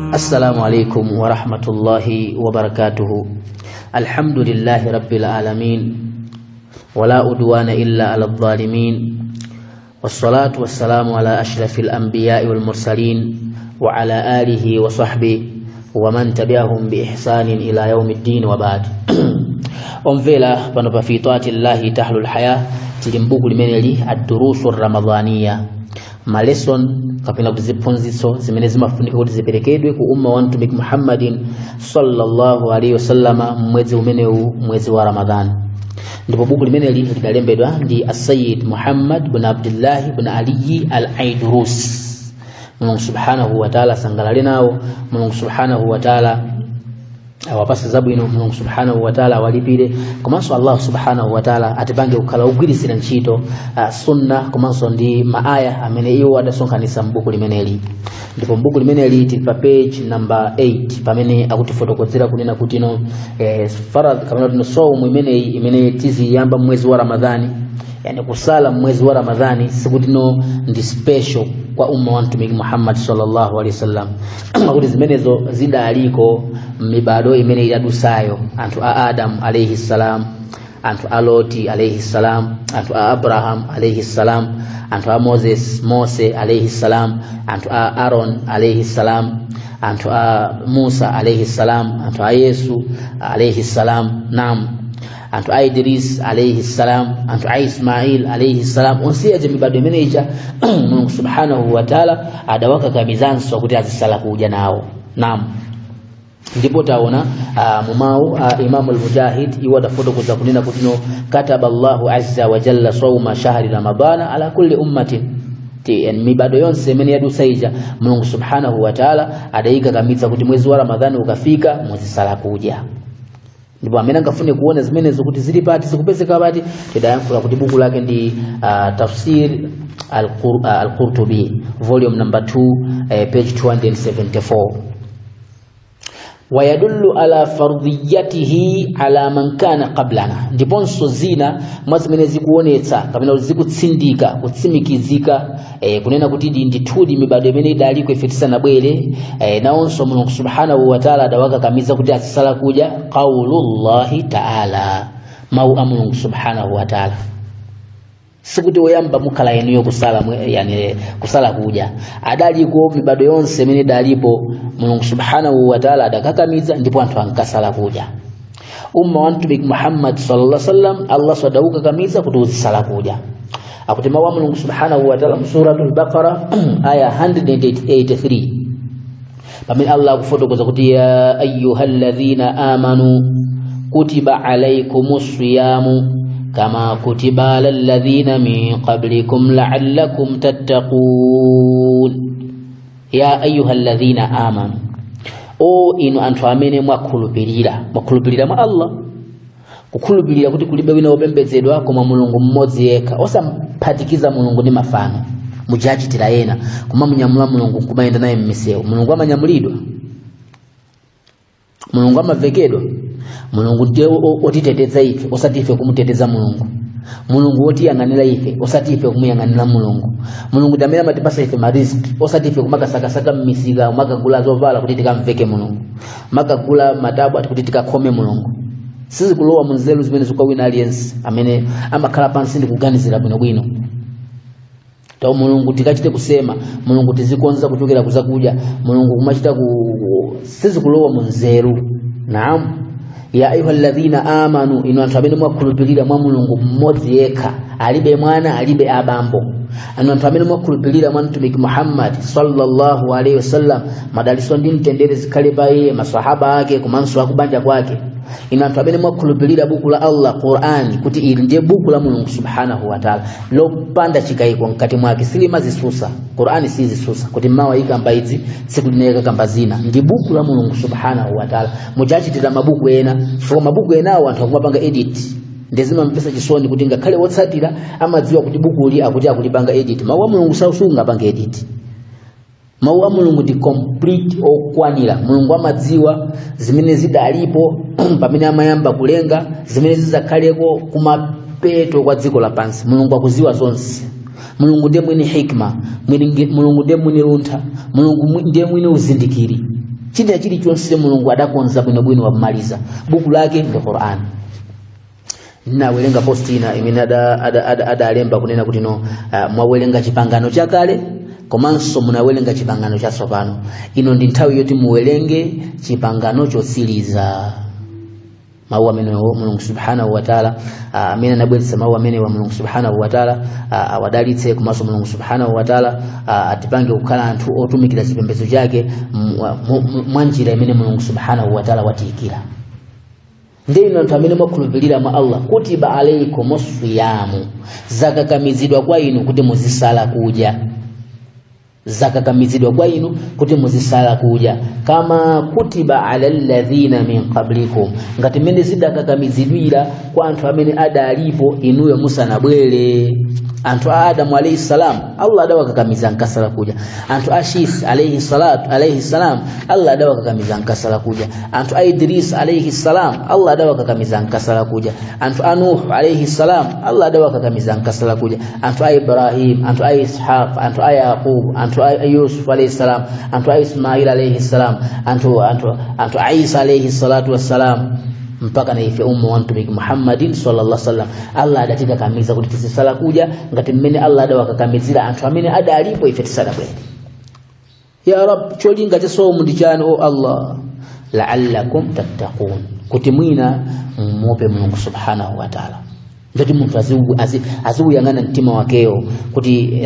Assalamu alaikum warahmatullahi wabarakatuhu. Alhamdulillahi rabbil alamin, wala udwana illa ala dhalimin, wassalatu wassalamu ala ashrafil anbiya'i wal mursalin wa ala alihi wa sahbihi wa man tabi'ahum bi ihsanin ila yaumiddin, wa ba'd. Omvera, pano pa Fi Taati Llahi Tahlul Haya tili mbuku limeneli, Ad-Durusu Ramadhaniya, ma lesson kapena kuti ziphunzitso zimene zimafunika kuti ziperekedwe ku umma wa Mtumiki Muhammadin sallallahu alaihi wasallama mwezi umenewu, mwezi wa Ramadhan. Ndipo buku limeneli lidalembedwa ndi Asayid Muhammad bin Abdullahi bin Aliyi Al Aidrus. Mulungu subhanahu wa taala asangalale nawo, Mulungu subhanahu wa taala awapase zabwino, Mulungu subhanahu wa taala awalipire, komanso Allah subhanahu wa taala atipange kukhala ogwiritsira ntchito sunna komanso ndi maaya amene iwo adasonkhanitsa mbuku limeneli. Ndipo mbuku limeneli tili pa page number 8, pamene akutifotokozera kunena kuti no farad kapena kuti no saumu imeneyi imene tiziyamba mwezi wa Ramadhani, yani kusala mwezi wa Ramadhani, sikuti no ndi special kwa umma wa Mtumiki Muhammad sallallahu alaihi wasallam, kuti zimenezo zidaliko mibado imene idadusayo, anthu a Adam alaihi salam, anthu a Loti alaihi salam, anthu a Abraham alaihi salam, anthu a Moses, Mose alaihi salam, anthu a Aaron alaihi salam, anthu a Musa alaihi salam, anthu a Yesu alaihi salam, nam, anthu a Idris alaihi salam, anthu a Ismail alaihi salam. Onse aja, mibado imene ija, Mulungu subhanahu wa taala adawakakamizanso kuti azisala kudya nawo. Nam, ndipo taona mumawu Imamu al-Mujahid, iwo adafotokoza kunena kuti no kataba Allahu azza wa jalla sawma shahri ramadana ala kulli ummatin. Yani mibado yonse imene yadusa ija, Mulungu subhanahu wa taala adayikakamiza kuti mwezi wa Ramadhani ukafika muzisala kudya. Ndipo amene angafune kuona zimenezo kuti zili pati, zikupezeka pati, tidayankhula kuti buku lake ndi Tafsir Al-Qurtubi, volume number 2, page 274. Wayadullu ala fardiyatihi ala man kana qablana. Ndiponso zina mwa zimene zikuonetsa kapena zikutsindika kutsimikizika kunena kuti ndi ndithudi mibado imene idaliko ife tisanabwere, nawonso Mulungu subhanahu wa taala adawakakamiza kuti azisala kudya, qaulullahi taala, mawu a Mulungu subhanahu wa taala. Sikuti woyamba mukhala inuyo kusala yani kusala kudya. Adaliko mibado yonse imene idalipo, Mulungu subhanahu wa taala adakakamiza ndipo anthu ankasala kudya. Umma wa Mtumiki Muhammad sallallahu alaihi wasallam, Allah sadaukakamiza kuti uzisala kudya. Akuti mawu a Mulungu subhanahu wa taala mu Suratul Baqara aya 183, pamene Allah akufotokoza kuti ya ayyuhalladhina amanu kutiba alaykumus siyamu kama kutiba ala alladhina min qablikum la'allakum tattaqun. Ya ayyuhalladhina amanu, o inu anthu amene mwakhulupirira, mwakhulupirira mwa Allah, kukhulupirira kuti kulibe wina wopembedzedwa koma Mulungu mmodzi yekha, osamphatikiza Mulungu ndi mafano mujachitira ena, kumamunyamula Mulungu kumayenda naye m'misewu. Mulungu amanyamulidwa? Mulungu amavekedwa? Mulungu ndiye otiteteza ife, osati ife kumuteteza Mulungu. Mulungu wotiyang'anira ife, osati ife kumuyang'anira Mulungu. Mulungu ndi amene amatipasa ife mariziki, osati ife kumakasakasaka m'misika, kumakagula zovala kuti tikamveke Mulungu, makagula matabwa kuti tikakhome Mulungu. Sizikulowa mu nzeru zimene zikwa wina aliyense amene amakhala pansi ndi kuganizira bwinobwino. Tawo Mulungu tikachite kusema, Mulungu tizikonza kuchokera kuzakudya, Mulungu kumachita ku, sizikulowa mu nzeru. Naam, ya ayuha alladhina amanu, inu anthu amene mwakhulupirira mwa Mulungu mmodzi yekha, alibe mwana, alibe abambo, anu anthu amene mwakhulupirira mwa Mtumiki Muhammad sallallahu alaihi wasallam, madalitso ndi mtendere zikhale pa iye, masahaba ake komanso akubanja kwake, inu anthu amene mwakhulupirira buku la Allah, Qur'ani, kuti ili ndiye buku la Mulungu subhanahu wa taala lopanda chikayiko mkati mwake, silimazisusa. Qur'ani sizisusa kuti mawa ikamba idzi, tsiku lina ikakamba zina. Ndi buku la Mulungu subhanahu wa taala. Muchachitira mabuku ena, chifukwa mabuku enawo anthu akumapanga edit. Ndizimamvetsa chisoni kuti ngakhale wotsatira amadziwa kuti bukuli akuti akulipanga edit. Mawu a Mulungu sungapange edit. Mawu a Mulungu ndi complete, okwanira. Mulungu amadziwa zimene zidalipo pamene amayamba kulenga, zimene zizakhaleko kumapeto kwa dziko lapansi. Mulungu akuziwa zonse. Mulungu ndiye mwini hikma, Mulungu ndiye mwini luntha, Mulungu ndiye mwini uzindikiri. China chilichonse Mulungu adakonza bwinobwino, wamaliza. Buku lake ndi Qur'an. Ndinawerenga post ina imene adalemba kunena kuti no, mwawerenga chipangano chakale komanso munawerenga chipangano chatsopano. Ino ndi nthawi yoti muwerenge chipangano chotsiriza. Mawu amenewo Mulungu subhanahu wa ta'ala, amene anabweretsa mawu amenewa, Mulungu subhanahu wa ta'ala awadalitse, komanso Mulungu subhanahu wa ta'ala atipange kukhala anthu otumikira chipembedzo chake mwa njira imene Mulungu subhanahu wa ta'ala watiyikira. Ndiye inu anthu amene mwakhulupirira mwa Allah, kutiba alaikum siyamu, zakakamizidwa kwa inu kuti muzisala kudya, zakakamizidwa kwa inu kuti muzisala kudya, kama kutiba ala alladhina min qablikum, ngati mmene zidakakamizidwira kwa anthu amene adalipo inuyo musanabwere. Anthu a Adamu alayhi salam Allah adawakakamiza nkasala kudya. Anthu a Shis alayhi salatu alayhi salam Allah adawakakamiza nkasala kudya. Anthu a Idris alayhi salam Allah adawakakamiza nkasala kudya. Anthu a Nuh alayhi salam Allah adawakakamiza nkasala kudya. Anthu a Ibrahim, anthu a Ishaq, anthu a Yaqub, anthu a Yusuf alayhi salam, anthu a Ismail alayhi salam, anthu a Isa alayhi salatu wassalam, mpaka na ife umma wa Mtumiki Muhammadin sallallahu alaihi wasallam, Allah adatikakamiza kuti tizisala kudya ngati mmene Allah adawakakamizira anthu amene adalipo ife tisadabwere. Ya Rab, cholinga cha somu ndi chani? O Allah, la'allakum tattaqun, kuti mwina muope Mulungu subhanahu wa ta'ala. Ndati munthu aziuyang'ana mtima wakeyo kuti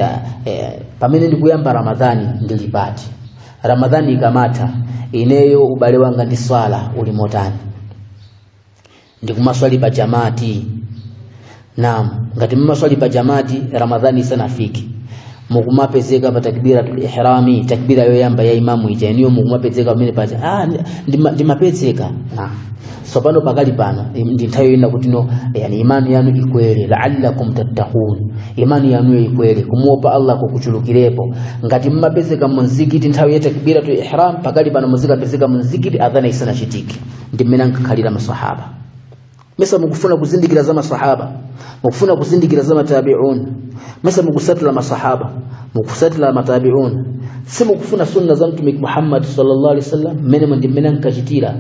pamene ndikuyamba Ramadhani ndili pati, Ramadhani ikamatha ineyo ubale wanga ndi swala uli motani, ndikumaswali pa jamati? Naam, ngati mmaswali pa jamati Ramadhani isanafike, mukumapezeka pa takbiratul ihrami, takbira yoyamba ya imamu ija, iniyo mukumapezeka pamene paja? Ah, ndimapezeka. Naam, so pano pakali pano ndi nthawi yoyenda kuti no, yani imani yanu ikwere, la'allakum tattaqun, imani yanu ikwere, kumuopa Allah kukuchulukirepo. Ngati mmapezeka mumzikiti nthawi ya takbiratul ihram, pakali pano muzikapezeka mumzikiti adhana isanachitike. Ndi mmene ankakhalira masahaba. Mesa mukufuna kuzindikira za masahaba, mukufuna kuzindikira za matabi'un? Mesa mukusatira masahaba, mukusatira matabi'un? Si mukufuna sunna za Mtumiki Muhammad sallallahu alaihi wasallam? Mmene ndi mmene ankachitira.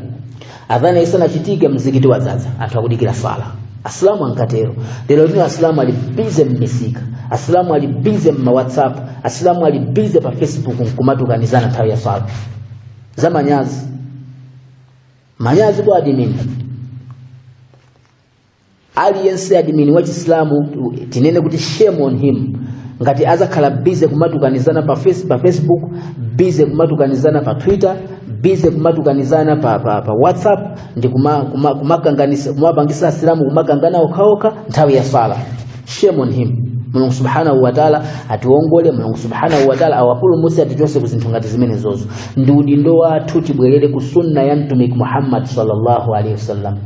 Adhana isanachitike mzikiti wadzaza anthu akudikira sala. Asilamu ankatero. Lero lino asilamu ali busy mmisika, asilamu ali busy mma WhatsApp, asilamu ali busy pa Facebook nkumatukanizana nthawi ya sala. Za manyazi, manyazi kwa admin aliyense. Admin wa Chisilamu tinene kuti shame on him ngati azakhala busy kumatukanizana pa Facebook, busy kumatukanizana pa Twitter, busy kumatukanizana pa WhatsApp ndi kumakanganisa, kumapangisa asilamu kumakangana okhaokha nthawi ya sala. Shame on him. Mulungu subhanahu wa ta'ala atiwongole, Mulungu subhanahu wa ta'ala awapulumutse, atichose ku zinthu ngati zimenezozo. Ndi udindo wathu tibwerere ku sunna ya Mtumiki Muhammad sallallahu alaihi wasallam.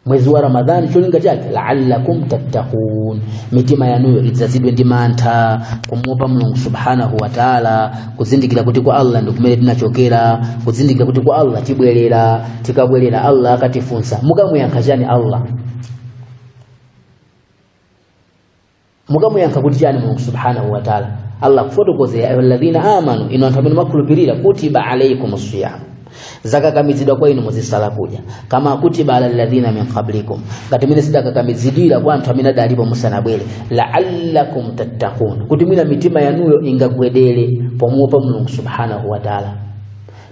Mwezi wa Ramadhani cholinga chake la'allakum tattaqun, mitima yanuyo idzazidwe ndi mantha kumuopa Mulungu subhanahu wa ta'ala, kuzindikira kuti kwa Allah ndi kumene tinachokera, kuzindikira kuti kwa Allah tibwerera. Tikabwerera Allah akatifunsa, mukamuyankha chani Allah? Mukamuyankha kuti chani Mulungu subhanahu wa ta'ala? Allah kufotokozera, ya ayyuhalladhina amanu, inu anthu amene mwakhulupirira, kutiba alaykum siyam, zakakamizidwa kwa inu muzisala kudya, kama kutiba ala alladhina min qablikum, ngati mene zidakakamizidwira kwa anthu amene adalipo musanabwere, la'allakum tattaqun, kuti mwina mitima yanuyo ingagwedere pomuopa Mulungu subhanahu wa ta'ala,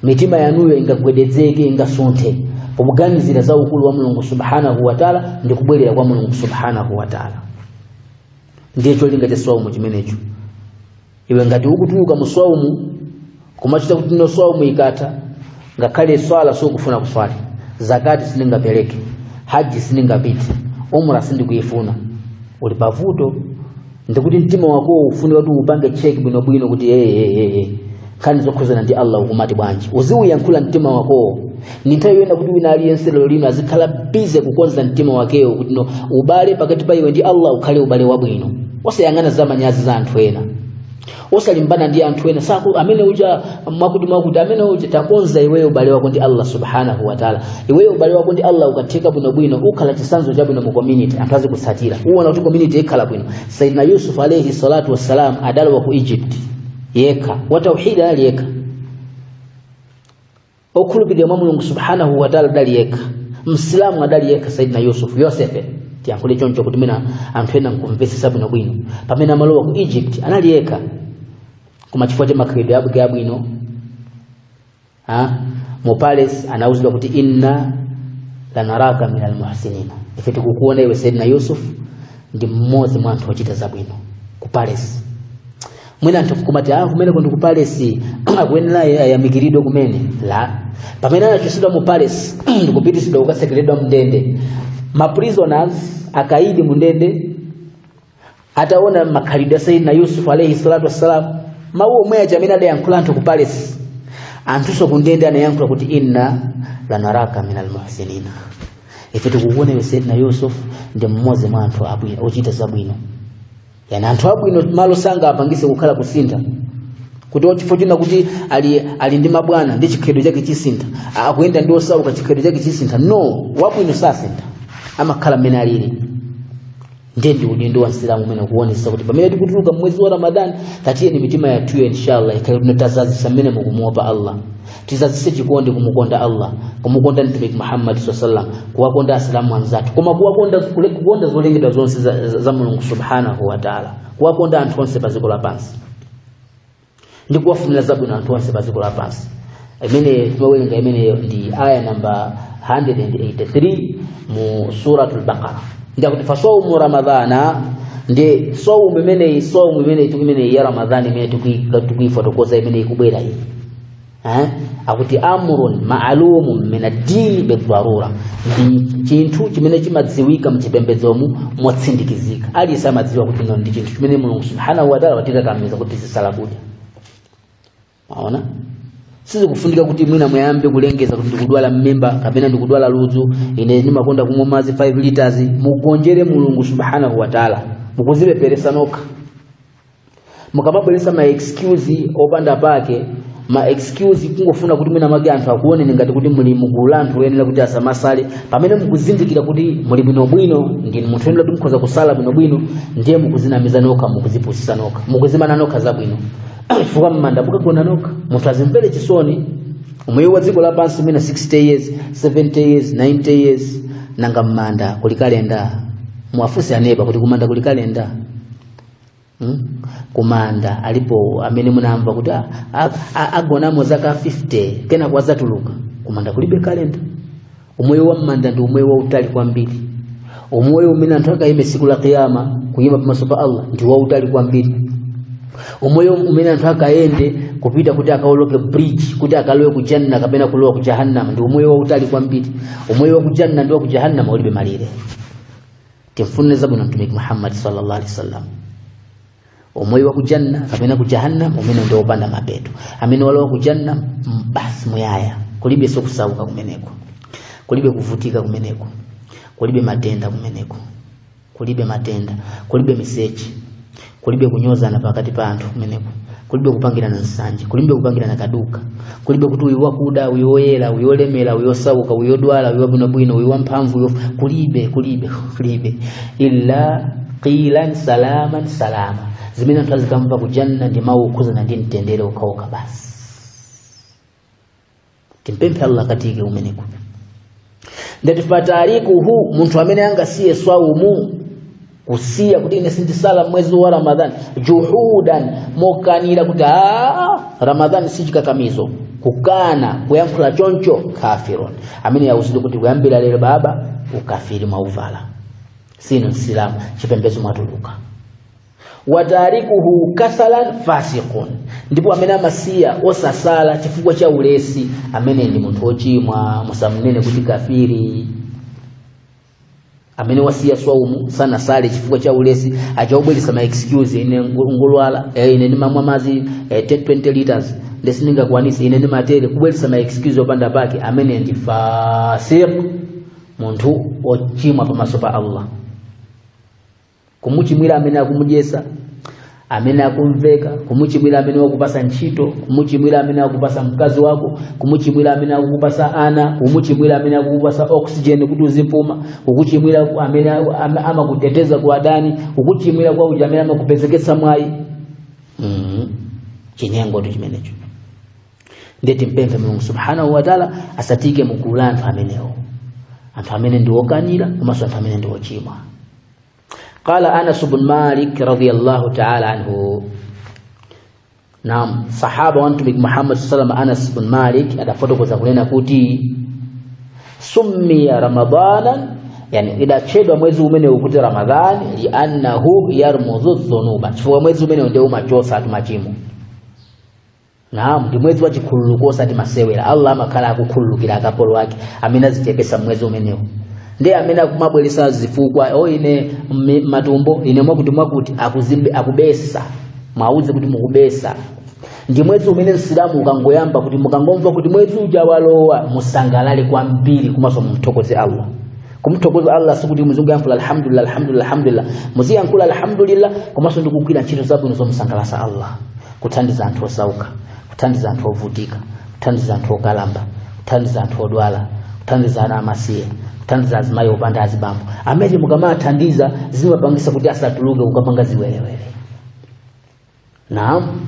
mitima yanuyo ingagwedezeke, ingasunthe pomuganizira za ukulu wa Mulungu subhanahu wa ta'ala ndi kubwerera kwa Mulungu subhanahu wa ta'ala. Ndiye cholinga cha swaumu chimenecho. Iwe ngati ukutuluka mu swaumu kumachita kuti no swaumu ikatha ngakhale swala sukufuna kuswali, zakati sindingapereke, haji sindingapite, umra sindikuifuna, uli pavuto. Ndikuti mtima wako ufune kuti upange check bwinobwino kuti hey, hey, hey, hey, nkhani zokhuzana ndi Allah ukumati bwanji? Uziuyankhula mtima wakowo. Ni nthawi yoyenda kuti wina aliyense lero lino azikhala busy kukonza mtima wakewo kuti no, ubale pakati pa iwe ndi Allah ukhale ubale wabwino, osayang'ana za manyazi za anthu ena, osalimbana ndi anthu ena saku amene uja mwakuti mwakuti amene uja. Takonza iweyo ubale wako ndi Allah subhanahu wa ta'ala. Iweyo ubale wako ndi Allah ukatheka bwinobwino, ukhala chitsanzo chabwino mu community, anthu azikutsatira, uwona kuti community ikhala bwino. Sayyidina Yusuf alayhi salatu wassalam adalowa ku Egypt yekha, wa tauhid ali yekha. Okhulupirira mwa Mulungu subhanahu wa ta'ala adali yekha, msilamu adali yekha Saidina Yusuf, Yosefe, tiyankhule choncho kuti mwina anthu ena nkumvetsetsa bwinobwino. Pamene amalowa ku Egypt anali yekha, koma chifukwa cha makhalidwe ake abwino, mu palace anauzidwa kuti inna lanaraka min almuhsinina, ife tikukuona iwe Saidina Yusuf ndi mmodzi mwa anthu ochita zabwino ku palace. Mwina anthu kumati kumeneko ndi ku palace, akuyenera ayamikiridwe kumene la. Pamene anachotsedwa mu palace ndikupitisidwa kukatsekeredwa mndende, ma prisoners, akaidi mundende, ataona makhalidwe a Sayyidina Yusuf alayhi salatu wassalam, mawu omwe aja amene adayankhula anthu ku palace, anthunso kundende anayankhula kuti inna lanaraka min almuhsinina, ife tikukuona iwe Sayyidina Yusuf ndi mmodzi mwa anthu abwino, ochita zabwino. Yani anthu abwino malo sangapangise kukhala kusintha, kuti chifukwa china kuti ali ndi mabwana ndi chikhalidwe chake chisintha, akuyenda ndi osauka chikhalidwe chake chisintha. No, wabwino sasintha, amakhala mmene alili. Ndiye ndi udindo wa Msilamu umene kuonesa kuti pamene tikutuluka mwezi wa Ramadhan, tatiyeni mitima yathuyo inshallah ikhale kuti tazazisa mmene mukumuopa Allah, tizazise chikondi kumukonda Allah, kumukonda Mtumiki Muhammad sallallahu alaihi wasallam, kuwakonda asilamu anzathu, koma kuwakonda, kukonda zolengedwa zonse za Mulungu subhanahu wa ta'ala, kuwakonda anthu onse pa dziko lapansi ndi kuwafunira zabwino anthu onse pa dziko lapansi. Imene timawerenga imeneyo ndi aya namba 183 mu Suratul Baqara. Ndiyakuti fasaumu Ramadhana, ndi saumu imeneyi, saumu imeneyi imeneyi ya Ramadhani imene tikuifotokoza imene ikubwera iyi, akuti amrun ma'lumun min ad-dini bidharura, ndi chinthu chimene chimadziwika mchipembedzomu motsindikizika. Aliyense amadziwa kuti ino ndi chinthu chimene Mulungu subhanahu wa ta'ala watikakamiza kuti tizisala kudya. Maona, sizikufunika kuti mwina muyambe kulengeza kuti ndikudwala mmimba kapena ndikudwala ludzu, ine ndimakonda kumwa madzi 5 liters. Mugonjere Mulungu subhanahu wa ta'ala, mukuzipeperesa nokha. Mukamabweresa ma excuse opanda pake, ma excuse kungofuna kuti mwina mwake anthu akuoneni ngati kuti muli mugulu la anthu oyenera kuti asamasale, pamene mukuzindikira kuti muli bwinobwino, ndinu munthu oyenera kuti mukhoza kusala bwinobwino, ndiye mukuzinamiza nokha, mukuzipusisa nokha, mukuzimana nokha zabwino, chifukwa mmanda mukagona nokha. Munthu azimvere chisoni umoyo wa dziko lapansi mwina 60 years, 70 years, 90 years, nanga mmanda kuli kalenda? Muwafunse aneba kuti kumanda kuli kalenda? Kumanda alipo amene munamva kuti agonamo zaka 50 kenako adzatuluka? Kumanda kulibe kalenda. Umoyo wa mmanda ndi umoyo wautali kwambiri. Umoyo umene anthu akayime siku la kiyama kuyima pamaso pa Allah ndi wautali kwambiri. Umoyo umene anthu akayende kupita kuti akaoloke bridge kuti akalowe ku janna kapena kulowa ku jahannam ndi umoyo wautali kwambiri. Umoyo wa ku janna ndi wa ku jahannam ulibe malire. Timfunire zabwino Mtumiki Muhammad sallallahu alaihi wasallam. Umoyo wa ku janna kapena ku jahannam umene ndi wopanda mapeto. Amene walowa ku janna basi muyaya, kulibe sokusauka kumeneko, kulibe kuvutika kumeneko, kulibe matenda kumeneko, kulibe matenda, kulibe miseche, kulibe kunyozana pakati pa anthu kumeneko, kulibe kupangirana nsanje, kulibe kupangirana kaduka, kulibe kuti uyu wakuda, uyu woyera, uyu wolemera, uyu wosauka, uyu wodwala, uyu wabwinobwino, uyu wamphamvu, uyu kulibe, kulibe, kulibe illa qilan salaman salama. Zimene anthu azikamva ku janna ndi mawu okhuzana ndi mtendere okhaokha basi. Timpemphe Allah katike kumeneko. Ndati fatarikuhu, munthu amene angasiye swaumu, kusiya kuti ine sindisala mwezi wa Ramadhan, juhudan, mokanira kuti Ramadhan si chikakamizo, kukana kuyankhula choncho, kafirun, amene yauzidwa kuti kuyambira lero baba ukafiri mwauvala, sinu msilamu, chipembedzo mwatuluka. Watarikuhu kasalan fasiqun, ndipo amene amasiya osasala chifukwa cha ulesi, amene ndi munthu wochimwa, musamnene kuti kafiri. Amene wasiya swaumu sanasale chifukwa cha ulesi, achaubweresa ma excuse, ine ngolwala, ine ndimamwa madzi 10, 20 liters ndesindingakwanise, ine ndimatere, kubweresa ma excuse opanda pake, amene ndi fasiq, munthu wochimwa pamaso pa Allah. Kumuchimwira amene akumudyesa, amene akumveka, kumuchimwira amene wakupasa ntchito, kumuchimwira amene akupasa mkazi wako, kumuchimwira amene akukupasa ana, kumuchimwira amene akukupasa oxygen kuti uzipuma, kukuchimwira amene amakuteteza ku adani, kukuchimwira kwa uja amene amakupezeketsa mwayi. Chinyengo tu chimenecho. Ndiye timpemphe Mulungu subhanahu wa taala asatike mugulu la anthu amenewo, anthu amene ndi okanira komanso anthu amene ndi ochimwa. Qala Anas ibn Malik radiyallahu ta'ala anhu, naam, sahaba wa Mtumiki Muhammad sallallahu alaihi wasallam Anas ibn Malik adafotokoza kunena kuti summiya Ramadanan, yani idatchedwa mwezi umene ukuti Ramadhani liannahu yarmudhu dhunuba, chifukwa mwezi umene ndiye umachosa atu machimo. Naam, ndi mwezi wa chikhululuko osati masewera. Allah amakhala akukhululukira akapolo ake amene azichepesa mwezi umenewo. Ndiye amene akumabweresa zifukwa, o ine matumbo, ine mwakuti mwakuti, akubesa, mwauze kuti mukubesa. Ndi mwezi umene Msilamu ukangoyamba kuti mukangomva kuti mwezi uja walowa, musangalale kwambiri komanso mumthokoze Allah. Kumthokoza Allah sikuti muzingoyankhula alhamdulillah alhamdulillah alhamdulillah, muziyankhula alhamdulillah komanso ndikugwira ntchito zabwino zomusangalatsa Allah, kuthandiza anthu osauka, kuthandiza anthu ovutika, kuthandiza anthu okalamba, kuthandiza anthu odwala, kuthandiza ana amasiye, kuthandiza azimayi opanda azibambo. Amene mukamathandiza zimapangisa kuti asatuluke kukapanga ziwerewere. Naam,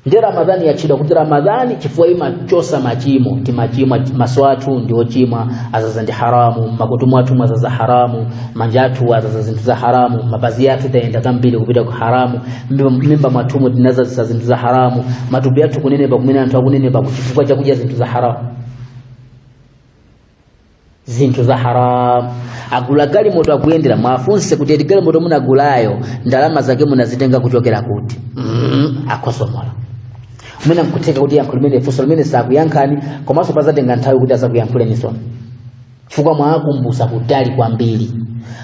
ndi Ramadhani yatchedwa kuti Ramadhani chifukwa imachosa machimo. Timachimwa, maso athu ndi ochimwa, azaza ndi haramu, makutu mwathu azaza haramu, manja athu azaza zinthu za haramu, mapazi athu tayenda kambiri kupita ku haramu, mimba mwathumu tinazazisa zinthu za haramu, matupi athu kunenepa kumene anthu akunenepa chifukwa chakudya zinthu za haramu. Zinthu za haramu. Agula galimoto akuyendera, mwafunse kuti eti galimoto munagulayo ndalama zake munazitenga kuchokera kuti? Akhosomola. Mwina nkutheka kuti yankho limene funso limene sakuyankhani, komanso pazatenga nthawi kuti azakuyankhuleninso, chifukwa mwakumbusa kutali kwambiri,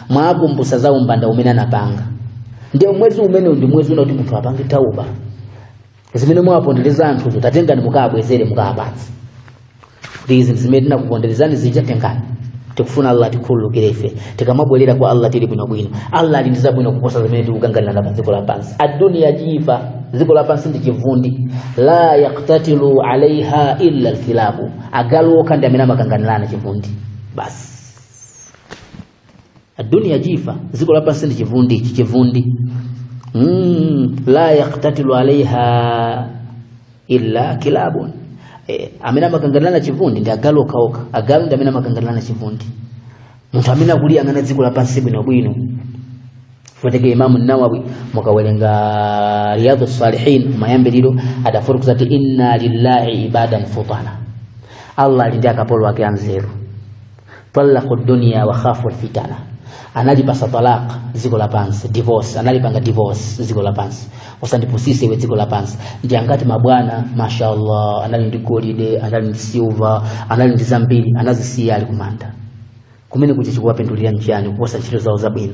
mwakumbusa za umbanda umene anapanga. Ndiye mwezi umene ndi mwezi una kuti munthu apange tauba, zimene mwapondereza anthuzo tatengani mukabwezere, mukapatse kuti izi zimene tinakuponderezani zija tengani. Tikufuna Allah tikhululukire ife, tikamabwerera kwa Allah tili bwinobwino. Allah ali ndi zabwino kuposa zimene tikukanganirana pa dziko lapansi. Adunia jifa, dziko lapansi ndi chivundi. La yaktatilu alaiha illa alkilabu, agalu okha ndi amene amakanganirana chivundi basi. Adunia jifa, dziko lapansi ndi chivundi, ichi chivundi. La yaktatilu alaiha illa kilabun. Amene amakanganirana chivundi ndi agalu okhaokha. Agalu ndi amene amakanganirana chivundi. Munthu amene akuliyang'ana dziko lapansi bwinobwino. Fuateke Imamu Nawawi mukawerenga Riyadhu Salihin mayambiriro adafotokoza kuti inna lillahi ibadan futana, Allah ali ndi akapolo ake anzeru. Talaqu dunya wa khafu alfitana, analipasa talaq dziko lapansi, divorce, analipanga divorce dziko lapansi. Usandipusise iwe dziko lapansi. Ndi angati mabwana mashallah anali ndi golide, anali ndi silver, anali ndi zambiri, anazisiya ali kumanda. Kumene kuja chikuwapindulira nchiyani kuposa ntchito zawo zabwino?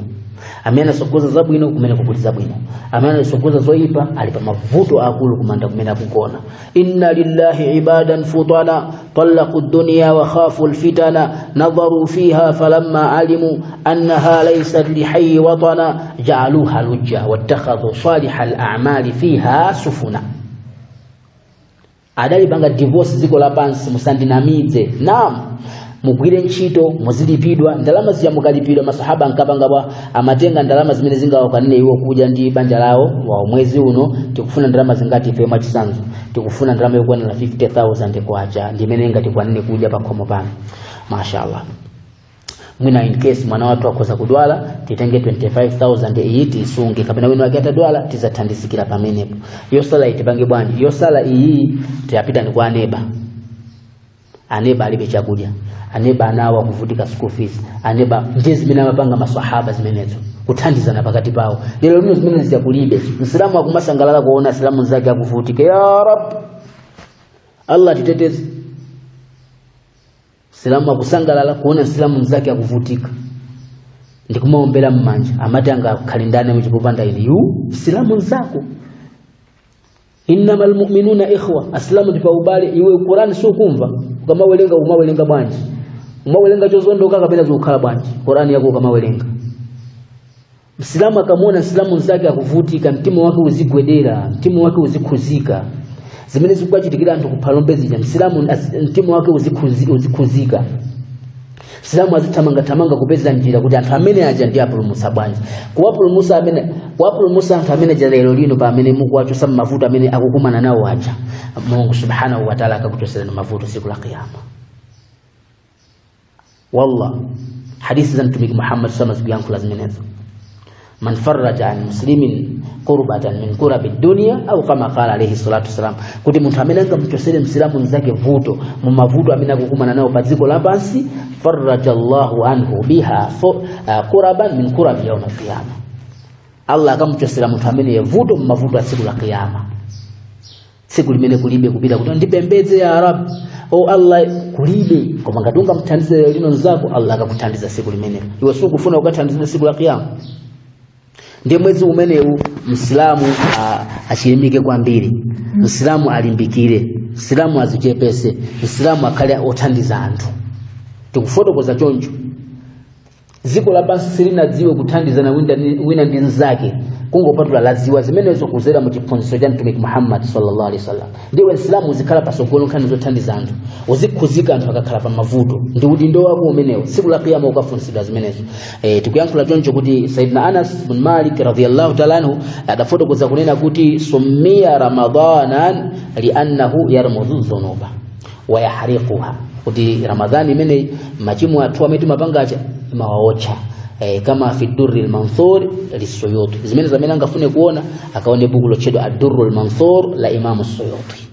Amene anasogoza zabwino kumene kukuli zabwino, amene anasogoza zoyipa ali pa mavuto akulu kumanda kumene akugona. Inna lillahi ibadan futana talaqu dunya wa khafu alfitana nadharu fiha falamma alimu annaha laysat lihayyi watana ja'aluha lujja wattakhadhu saliha al'amali fiha sufuna. Adalipanga divorce dziko lapansi, musandinamidze. Naam, mugwire ntchito muzilipidwa ndalama zija, mukalipidwa masahaba ankapanga bwa amatenga ndalama zimene zingawakwanire iwo kudya ndi banja lawo. Wa mwezi uno tikufuna ndalama zingati ife? Mwachitsanzo tikufuna ndalama yokwanira 50,000 kwacha, ndi imene ingatikwanire kudya pa khomo pano. Mashallah, mwina in case mwana wathu akhoza kudwala titenge 25,000 iyi tiisunge, kapena wina wake atadwala tizathandizikira pamenepo. Yosala iyi tipange bwanji? Yosala iyi tiyapita ndi kwa aneba. Aneba alibe chakudya, aneba anawo akuvutika school fees, aneba. Ndiye zimene amapanga maswahaba zimenezo, kuthandizana pakati pawo. Lero lino zimene ziyakulibe. Msilamu akumasangalala kuona asilamu zake akuvutika. Ya Rab, Allah titeteze. Msilamu akusangalala kuona msilamu mzake akuvutika ndikumaombera mmanja, amati angakhale ndani muchipopanda ine yu msilamu mzako. Innamal mu'minuna ikhwa, asilamu ndi paubale. Iwe Qur'an sukumva, ukamawerenga umawerenga bwanji? Umawerenga chozondoka kapena zikukhala bwanji Qur'an yako ukamawerenga? Msilamu akamuona msilamu mzake akuvutika, mtima wake uzigwedera, mtima wake uzikhuzika. Zimene zikuchitikira anthu kuphalombe zija, msilamu mtima wake uzikhuzika. Msilamu azithamangathamanga kupeza njira kuti anthu amene aja ndi apulumutsa bwanji, kuwapulumutsa amene, kuwapulumutsa anthu amene aja lero lino pa amene mukuwachotsa mavuto amene akukumana nawo aja. Mulungu subhanahu wa ta'ala akakuchotserani mavuto tsiku la kiyama. Wallah, hadithi za Mtumiki Muhammad sama zikuyankhula zimenezo: man farraja an muslimin kurbatan min kurabi dunya, au kama qala alayhi salatu wasalam, kuti munthu amene angamuchosere msilamu mnzake vuto mu mavuto amene akukumana nawo pa dziko lapansi, farraja Allahu anhu biha kuraban min kurabi yawm alqiyama, Allah akamuchosera munthu amene vuto mu mavuto a tsiku la kiyama, tsiku limene kulibe kupita kuti ndipembedze ya Rab, o Allah, kulibe. Koma ngati ungamthandize lero lino mnzako, Allah akakuthandiza tsiku limenelo. Iwe sukufuna ukathandize tsiku la kiyama? Ndiye mwezi umenewu msilamu achilimike kwambiri, msilamu alimbikire, msilamu azichepese, msilamu akhale othandiza anthu. Tikufotokoza choncho, dziko lapansi silinadziwe kuthandizana wina ndi mnzake, kungopatula ladziwa zimenezo kuzera mu chiphunzitso cha Mtumiki Muhammad sallallahu alaihi wasallam. Ndiwe msilamu uzikhala pasogolo nkhani zothandiza anthu, uzikhuzika anthu akakhala pa mavuto, ndi udindo wako umenewo. Tsiku la kiyama ukafunsidwa zimenezo. Tikuyankhula choncho kuti Sayyidina Anas bin Malik radhiyallahu ta'ala anhu adafotokoza kunena kuti summiya ramadanan liannahu yarmudhu dhunuba wa yahriquha, kuti Ramadhani imeneyi machimo athu amene timapangacha imawaotcha, kama fi durri al-manthur lisuyuti. Zimene zamene angafune kuona akaone buku lotchedwa ad-durru al-manthur la Imamu Suyuti.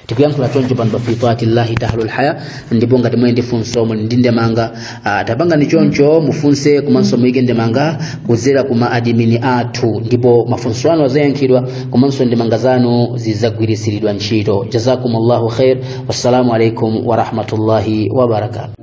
Tikuyankhula choncho pano pa fi taatillahi tahlul haya. Ndipo ngati muli ndi funso, muli ndi ndemanga, tapanga ni choncho, mufunse komanso muyike ndemanga kudzera kuma adimini athu, ndipo mafunso anu azayankhidwa komanso ndemanga zanu zidzagwiritsiridwa ntchito. Jazakumullahu khair, wassalamu alaikum warahmatullahi wabarakatuh.